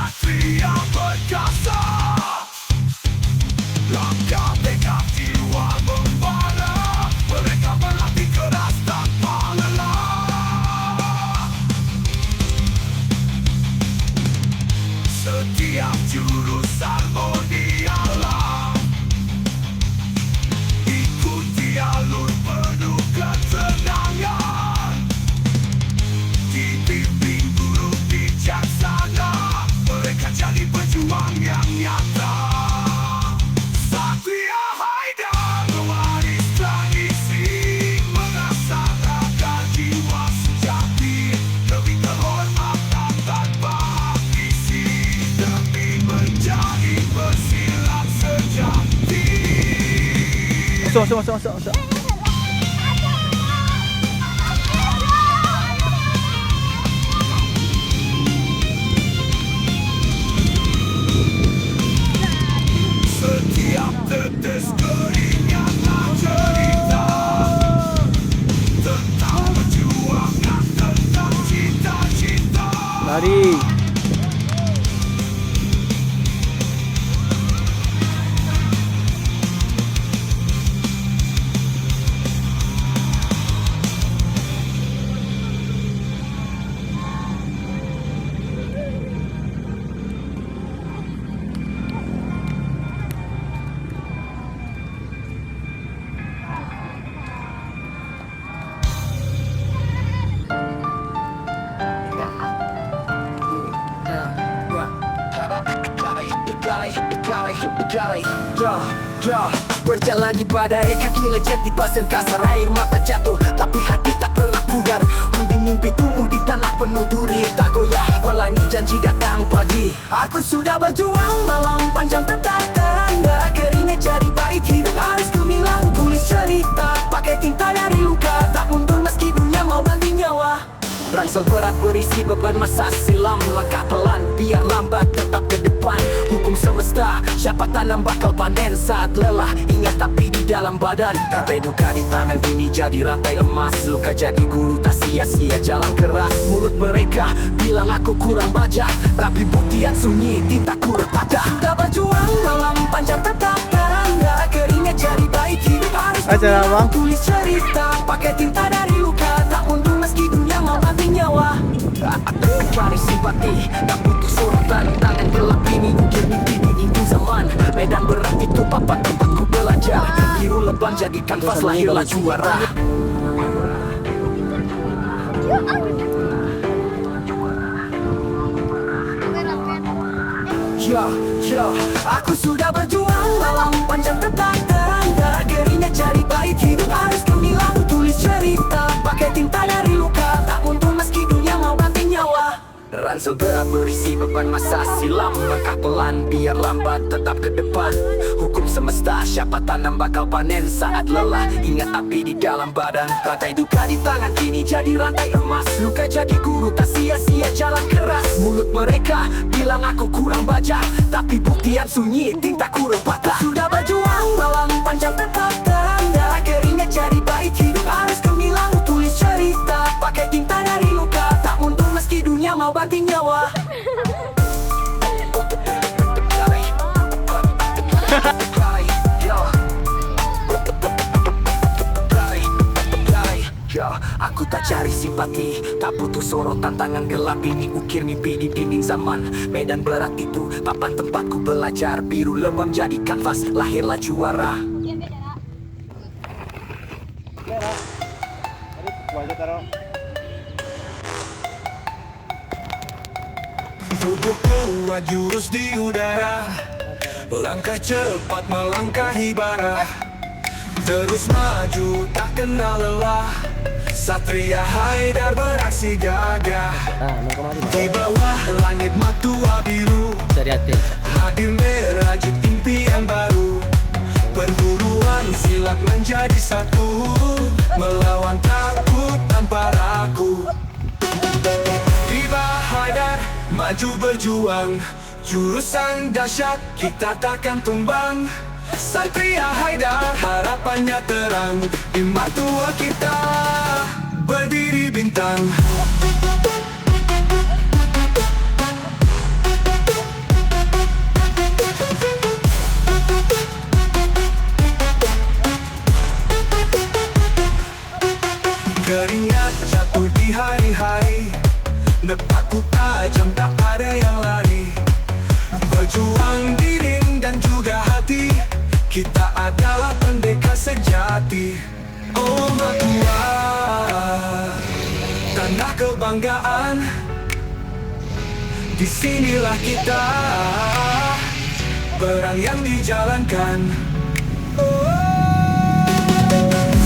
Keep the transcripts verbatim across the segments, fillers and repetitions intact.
Satria perkasa, langkah tegak, jiwa membara. Mereka berlatih keras tanpa lelah. Setiap jurus harmoni alam. Ikuti alur penuh ketenangan. Dibimbing guru bijaksana, mereka jadi pejuang yang nyata. Satria Haidar, pewaris tradisi, mengasah raga jiwa sejati, demi kehormatan tanpa ambisi, demi menjadi pesilat sejati. Masuk, masuk, masuk, masuk, masuk. Setiap tetes keringat cerita tentang perjuangan, tentang cita-cita. Lari. Berjalan di badai, kaki lecet di pasir kasar, air mata jatuh, tapi hati tak pernah pudar. Pundi mimpi tumbuh di tanah penuh duri, tak goyah, pelangi janji datang pagi. Aku sudah berjuang malam panjang, tetap terang darah, keringat jadi bait hidup, harus gemilang tulis cerita, pakai tinta dari luka, tak mundur meski dunia mau ganti nyawa. Ransel berat berisi beban masa silam, langkah pelan biar lambat, tetap ke depan. Hukum semesta, siapa tanam bakal panen saat lelah. Ingat api di dalam badan, rantai duka di tangan kini jadi rantai emas. Luka jadi guru, tak sia-sia jalan keras. Mulut mereka bilang aku kurang bajak, tapi buktian sunyi, tintaku retak patah. Sudah berjuang malam panjang, tetap terang darah, keringat jadi bait hidup, harus tulis cerita, pakai tinta dari luka, tak mundur meski dunia mau ganti nyawa. Aku cari simpati, tak butuh sorotan, tangan gelap ini ukir mimpi di dinding zaman. Medan berat itu papan tempatku belajar, biru lebam jadi kanvas, lahirlah juara. Ya, ya, aku sudah berjuang malam panjang, tetap terang darah, keringat jadi bait hidup, harus gemilang tulis cerita, pakai tinta dari luka, tak mundur meski dunia mau ganti nyawa. Ransel berat berisi beban masa silam, langkah pelan biar lambat, tetap ke depan. Hukum semesta, siapa tanam bakal panen saat lelah. Ingat api di dalam badan, rantai duka di tangan kini jadi rantai emas. Luka jadi guru, tak sia-sia jalan keras. Mulut mereka bilang aku kurang bajak, tapi buktian sunyi, tintaku retak patah. Sudah berjuang malam panjang, tetap terang darah, keringat jadi bait hidup, harus gemilang tulis cerita, pakai tinta dari luka, tak mundur meski dunia mau ganti nyawa. Ya, aku tak cari simpati, tak butuh sorotan, tangan gelap ini ukir mimpi di dinding zaman. Medan berat itu papan tempatku belajar, biru lebam jadi kanvas, lahirlah juara. Tubuh kuat jurus di udara, langkah cepat melangkahi bara. Terus maju tak kenal lelah, Satria Haidar beraksi gagah. Di bawah langit matua biru, hadir merajut impian baru. Perguruan silat menjadi satu, melawan takut tanpa ragu. Tiba Haidar maju berjuang, jurusan dahsyat kita takkan tumbang. Satria Haidar harapannya terang, di matua kita berdiri bintang. Hari-hari, nak paku tajam, tak ada yang lari. Berjuang diri dan juga hati, kita adalah pendekar sejati. Oh Matua, tanah kebanggaan, di sinilah kita, perang yang dijalankan. Oh,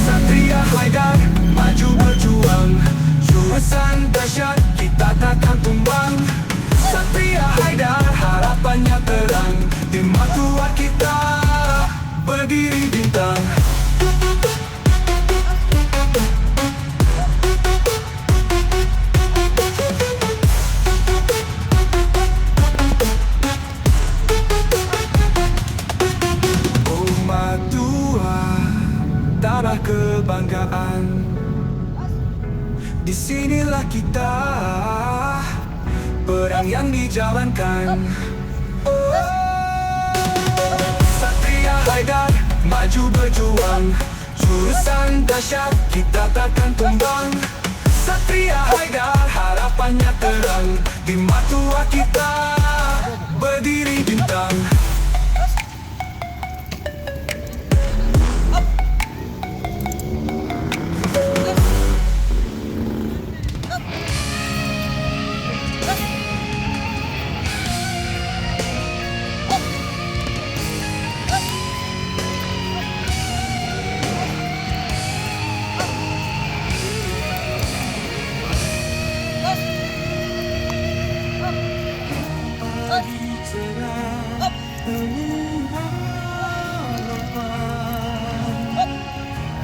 Satria Haidar, maju berjuang, jurusan dahsyat, kita takkan tumbang. Satria Haidar, harapannya terang, di Matua kita berdiri bintang. Oh Matua, tanah kebanggaan, di sinilah kita, perang yang dijalankan. Oh, Satria Haidar, maju berjuang, jurusan dahsyat, kita takkan tumbang. Satria Haidar, harapannya terang, di Matua kita berdiri bintang.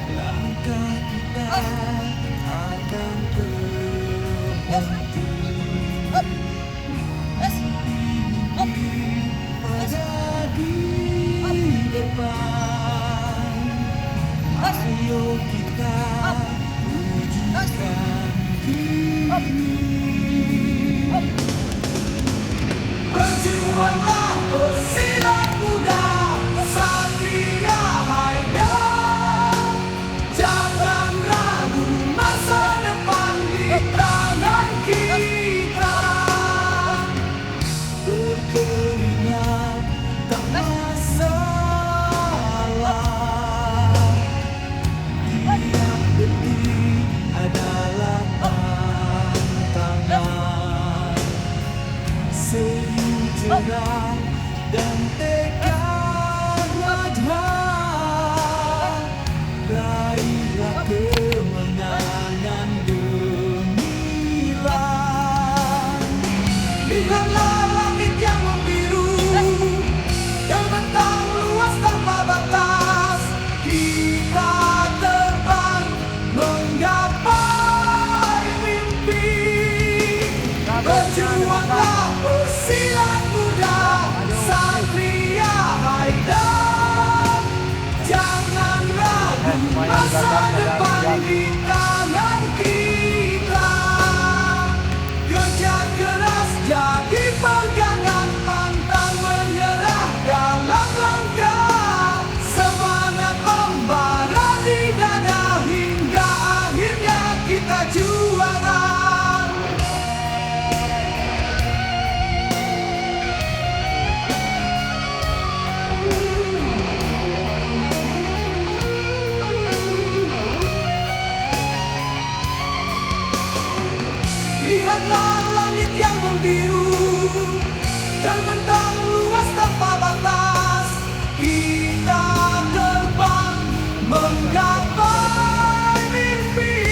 Langkah kita akan terhenti. Mimpi ada di depan. Ayo kita wujudkan kini. Berjuanglah pesilat muda, Satria Haidar. Jangan ragu, masa depan di tangan kita. Berkeringat tak masalah. Yang penting adalah tantangan. Senyum cerah dan tekad ada. Raihlah kemenangan gemilang. Lihatlah langit yang membiru, terbentang luas tanpa batas. Kita terbang menggapai mimpi. Berjuanglah pesilat muda, Satria Haidar. Jangan ragu, masa depan di tangan kita. Kerja keras jadi pegangan, pantang menyerah dalam langkah. Semangat membara di dada, hingga akhirnya kita juara. Lihatlah langit yang membiru, terbentang luas tanpa batas. Kita terbang menggapai mimpi.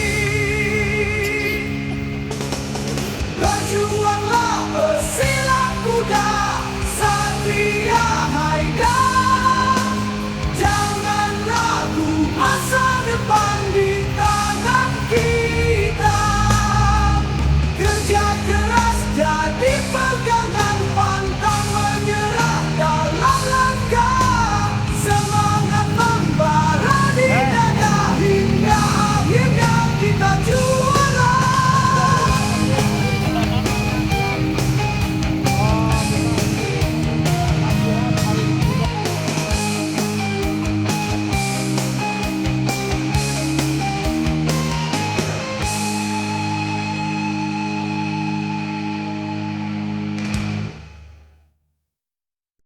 Berjuanglah pesilat